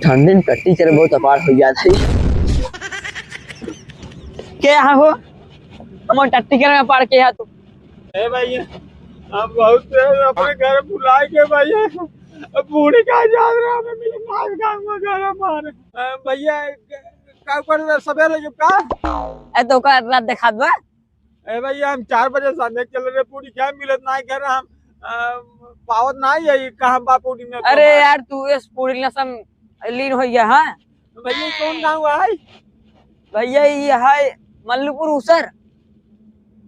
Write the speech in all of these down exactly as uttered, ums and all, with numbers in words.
ठंडी में टट्टी करे बहुत अपार हो गया था। के यहाँ हो? हम टट्टी करे में अपार के यहाँ तू। ए भैया, हम बहुत देर अपने घर बुलाए के भैया। अब बूढ़ी कहाँ जा रहा है? हमें मिले मार खाऊंगा, गाना मारे। अ, भैया, का कर रहे, सवेरे जो का? ए, तो का रात देखा दो। ए भैया, हम चार बजे से अनेक चल रहे, पूरी क्या मिलत ना है घर, हम, अ, पावत ना है, ये कहाँ बा पूरी में अरे तो? यार, तू इस पूरी नशा में लीन हो गया, हाँ? भैया, ये कौन गाँव है? भैया, ये है मल्लूपुर उसर।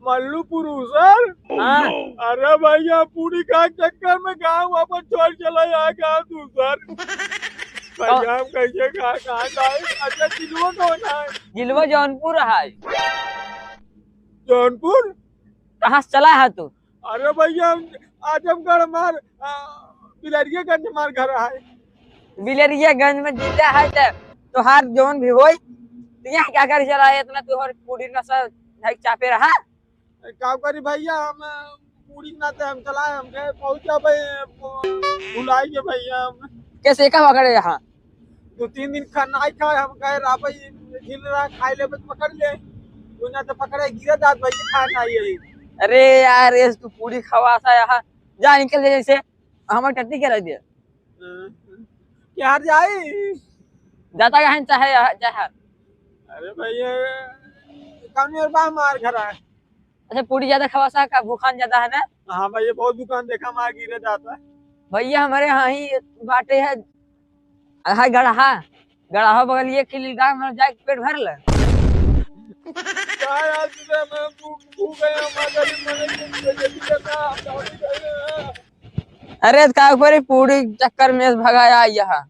मल्लूपुर उसर? हाँ। अरे भैया, पूरी का चक्कर में गाँव वापस छोड़ चला, यहाँ गाँव दूसर। भैया, हम कैसे कहाँ, कहाँ जाए? अच्छा, जिलवा कौन है? जिलवा जौनपुर है। जौनपुर? कहाँ से चला है तू? अरे भैया, हम आजमगढ़ हमार, आ, बिलरियागंज हमार घर है। बिलरियागंज में जिला है तो तोहार जौन भी होई, तो यहाँ क्या कर चला है इतना तोहर पूरी नशा है चापे रहा? ए, का करी भैया, हम, अ, पूरी ना ते हम चलाए, हम गए पहुँचा भाई, अ, भुलाई के भैया हम। कैसे का पकड़े यहाँ? दो तीन दिन खाना ही खाए, हम गए रहा भाई, झील रहा, खाए ले बस पकड़ ले। वो ना तो पकड़े, गिरे दांत भाई, खाए ना ये। अरे यार, ये तू पूरी खवासा यहाँ, जा निकल जा जैसे, हमारे टट्टी के रख दे। क्या हार जाई? जाता कहाँ चाहे, चाहे। अरे भैया, कौन और बा हमार घर है? अच्छा, पूरी ज्यादा खवासा का, भूखान ज्यादा है ना? हाँ भैया, बहुत दुकान देखा, मार गिरे जाता है। भैया, हमारे यहाँ ही बाटे है, है गड़हा, गड़हा बगलिए के लिए गाँव में जाके पेट भर ले। क्या यार, तुझे मैं भूख, भूख गया, हमारे गरीब मरे के लिए दे दिया था, हम दौड़ी गए हैं। अरे, का ऊपर ही पूरी चक्कर में भगाया यहाँ।